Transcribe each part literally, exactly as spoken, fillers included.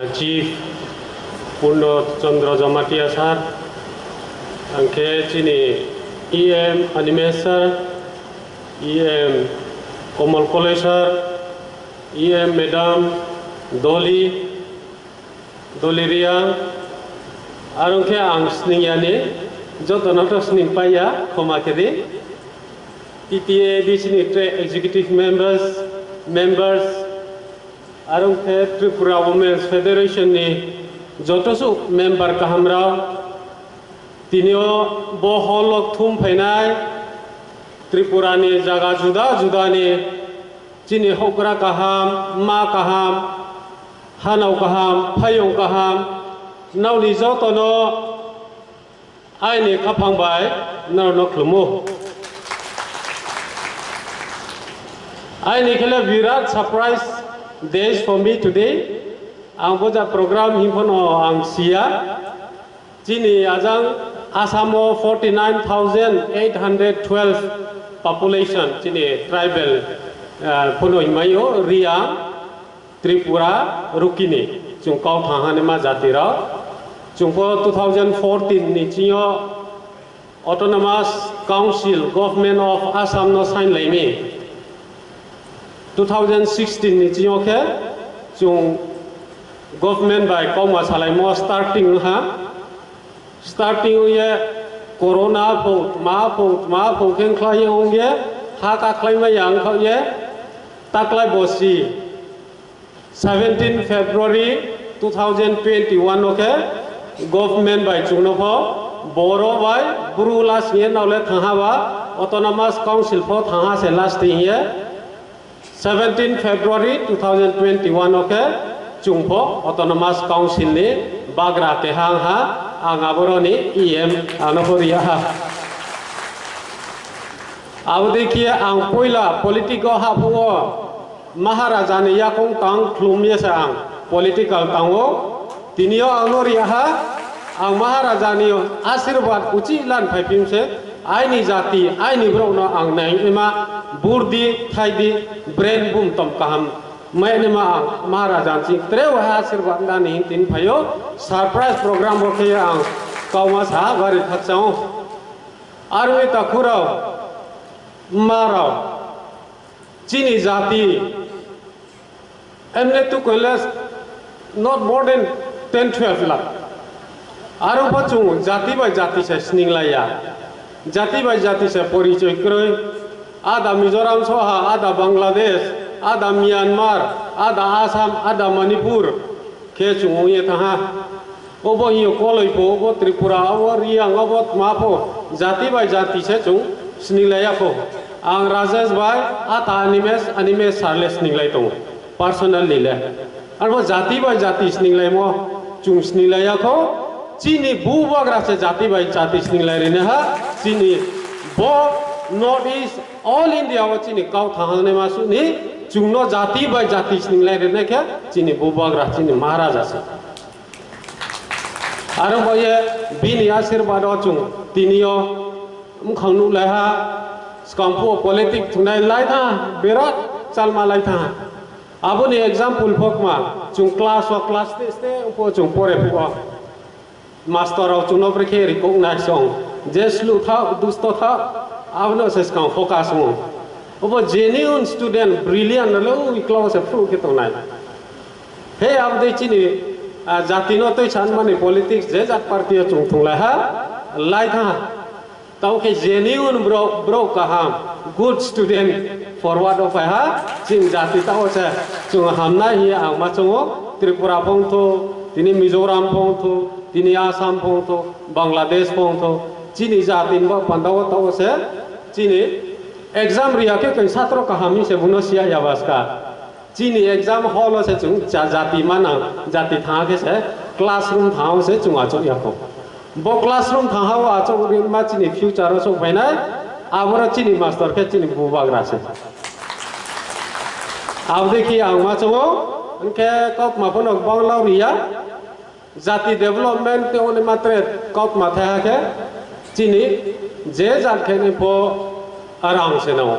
Chief Purno Chandra Jamatia sir, angkhe chini E M Animesh sir, E M Komal Koloi sir, E M Madam Doli, Doli Riang, arong khe ang sningyani, jotono to sning paiya, khoma khe di. T T A A D C ni tre executive members, members, arong khe Tripura Women's Federation ni joto su member kaham rao, tini o bo hall o thum phainai Tripura ni jaga juda juda ni chini hokra kaham, ma kaham, hanao kaham, phayong kaham, naoni jotono aini khaphang bai norokno khlumo. Aini khele birat surprise days for me today. Ang boja program himphano ang siya. Chini ajang Assam o forty nine thousand eight hundred twelve population chini tribal, eh, phano himaio Riang, Tripura, Rukini, chwng kok thang hani ma jati rok. Chwng po two thousand fourteen ni chingo Autonomous Council Government of Assam no sign laimi. Two thousand sixteen ni chingo khe chwng government bai kokma salaimo starting ha. Starting ye corona phung, ma phung, ma phung khe khlai ye ong ye ha ka khlai ma yang kha ye taklai bosi. Seventeen February two thousand twenty-one o khe government bai chwngno pho boro bai bru last ye nole thangha ba Autonomous Council pho thangha se last ye. Seventeen February two thousand twenty-one o khe chwng pho Autonomous Council ni bagra kehang ha, ang aboroni E M ano pho riya ha. Abo dei khe ang poila politic o haphuo Maharaja ni yakung tang khlum ye se ang political tango. Tini o ang no riya ha, ang Maharaja ni asirwad uchi lan phai phim se aini jati, aini borok no ang nai ma burdi, thaidi, brain bum tom kaham mai ni ma ang Maharaja ni tre wa ha asirwad nani tin phaio surprise program bo khe ang kauma sa bari thakchao. Arwi takhurao, marao, chini jati, emne tu koile not more than ten twelve lakh. Aro bo chwng jati bai jati se sninglaiya. Jati bai jati se porichoi kwrwi. Ada Mizoram soha, ada Bangladesh, ada Myanmar, ada Assam, ada Manipur khe chwng wngye tangha. Obo hiyo koloi pho, obo Tripura, obo Riyang, obo tma pho, jati bai jati se chwng sninglaiya pho. Ang Rajesh bai, ata Animesh, Animesh sir le sninglai tongo, personally le. Arbo jati bai jati sninglaimo chwng sninglaiya kho, chini bubagra se jati bai jati sninglai rine ha, chini bo North East, all India o chini kau thanghangnai ma suni, chwngno jati bai jati sninglai rine khe, chini bubagra, chini Maharaja se. Aro bo ye bini asirwad o chwng tini o wngkhang nuk lai ha, swkang phuo politic thungnai lai tha, birat chalma lai tha. Aboni example phokma, chwng class o class te ste phuo chwng pore phuo. Master rok chwngno bwrwi khe recognize ong, je slu tha, dusto tha, abono se swkang focus ong. Obo genuine student, brilliant rok le ui kla o se phuru khe tongnai. He abdei chini, ah, jati no twi san mani politics je jat party o chwng thung lai ha, lai tha. Tamo khe genuine borok, borok kaham, good student forward o phai ha, chini jati tamo se chwng hamnai hiya ang ma chwngo, Tripura phongtho, tini Mizoram phongtho, tini Assam phongtho, Bangladesh phongtho, chini jati ni ba panda o tamo se chini exam riya khe koi satro kaham ni se buno siya yabaska. Chini exam hall o se chwng cha-, jati manang, jati thangha khe se classroom thangha o se chwng achuk ya kho. Bo classroom thangha o achuk ri ma chini future o sok phainai, aboro chini master khe chini bubagra se. Abdei khe ang ma chwngo, hwnkhe kokma phano bangla riya. Jati development tei oni matre kautma thaiha khe chini je jat khe ni pho arang se nao.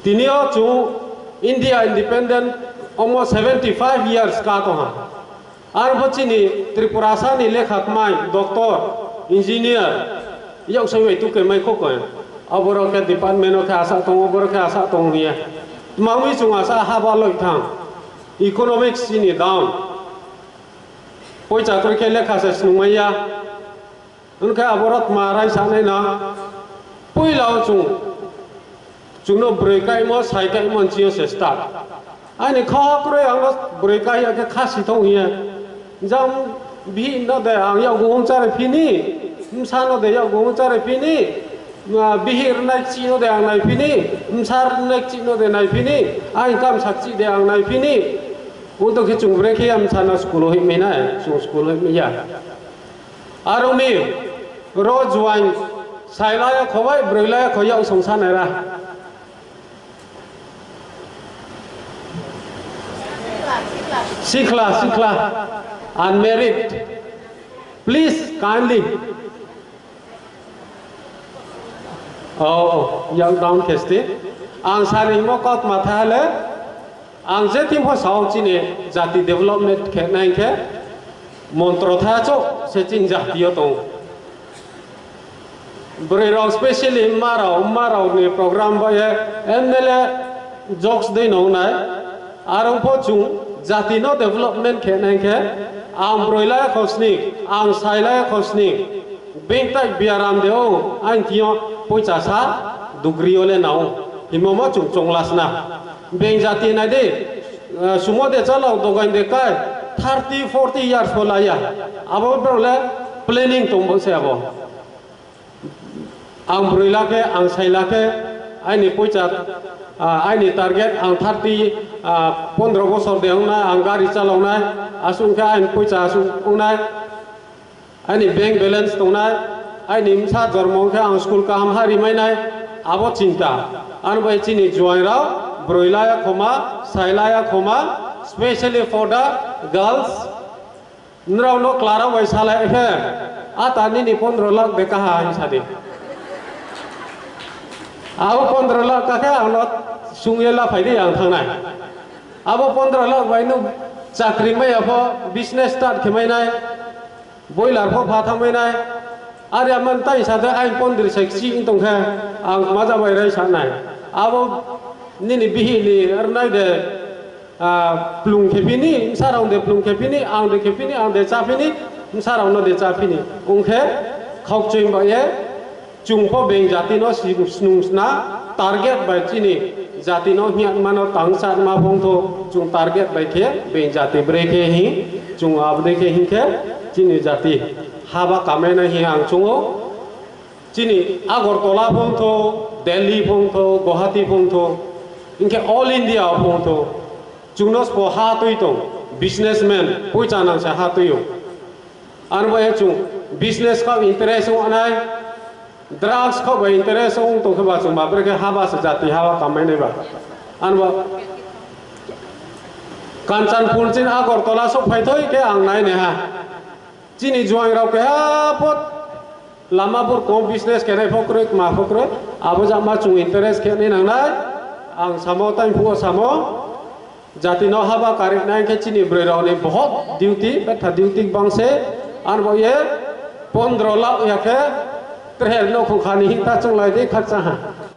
Tini o chwng India independent almost seventy five years ka tongha. Arbo chini Tripurasa ni lekha kmai, doctor, engineer, yaksoi bai tuke mai khokoi. Aboro khe department o khe asa tongo, aboro khe asa tongo hiya. Tmangwi chwng asa haba loi thang. Economics chini down. Poicha kwrwi khe lekha se snungmaiya. Hwnkhe aboro tma rai sanai na. Puila o chwng, chwngno bwrwi kaimo, sai kaimo nchiyo se start. Ani kha kwrwi ang bwrwi kaiya khe kha sithok hiya. Jang bihik no de ang yago wng chare phini, msa no de yago wng chare phini, ma bihik rwnai chi no de ang nai phini, msa rwnai chi no de nai phini, ang kam sak chi de ang nai phini. Uto khe chwng bwrwi khe ya msa no school o himai nai, chwng school o himai ya. Aroni ro juain sailaya khobai bwrwilaya khoya usong sanera. Sikla, sikla, unmarried. Please kindly. Oh, yang down kesti. Ang sari mo kot matha le. Ang je thim pho sao chini jati development khe nai khe montro tha cho se chini jati yo tong. Bwrwi rok specially ma rok, ma rok ni program ba ye M L A jokes dei nong nai. Aro pho chung jati no development khe nai khe ang bwrwi lai khosni, ang sai lai khosni. Beng tai biaram de o, ang tiyo poicha sa dugri ole nao. Himo mo chung chonglasna. Beng jati nai de, eh, sumo de chalok dogan de kai, thirty, forty years pho laya. Abo bro le planning tong bo se abo. Ang bwrwi lakhe, ang sai lakhe, aini poicha, ah, aini target ang thirty, ah, pondro bosor de wngnai, ang gari chaloknai, aswk khe aini poicha aswk wngnai. Ani bank balance tongnai, ani bwsa jormo wngkhe ang school kaham ha rimainai, abo chinta. Ani bai chini juaing rok bwrwi laya khoma, sai laya khoma, specially for the girls. Nrok no Clara bai salai khe, ata nini pondro lakh de kaha hai sadi. Abo pondro lakh kakhe ang no sungye la phai di ang thangnai. Abo pondro lakh bai no chakri maya pho business start khe mainai. Boiler pho pha thangmai nai. Ari aman tai sa de ai pondri sai si wng tong khe ang maja bai rai sa nai. Abo nini bihik ni arnai de, ah, plung khe bini, bwsa rok de plung khe bini, ang de khe bini, ang de cha bini, bwsa rok no de cha bini. Wng khe khok chwng ba ye. Chwng pho beng jati no si-, snung sna target bai chini jati no hiya mano tang sa ma phung tho chwng target bai khe beng jati bre khe hi chwng abde khe hinkhe chini jati haba kamai na hi ang chungo chini Agartala phung tho Delhi phung tho Guwahati phung tho hinkhe all India phung tho chwng no spo ha twi tong businessman puicha nang sa ha twi o. Ano bai chwng business kha interest wngnai, drugs kha bai interest wng tong khe ba chwng ba bre khe haba se jati haba kamai nai ba. Ano ba Kanchanpur chin Agartala sok phai thoi khe ang nai ne ha. Chini juaing rok khe ha pot lama bur kom business khe nai phokroi ma phokroi abo jama chwng interest khe nai nang nai. Ang samo tai phuo samo. Jati no haba karik nai khe chini bwrwi rok ni bohot duty, betha duty bang se, ano bo ye pondro lakh ya khe tre no khung kha ni hinta chwng lai de khakcha ha.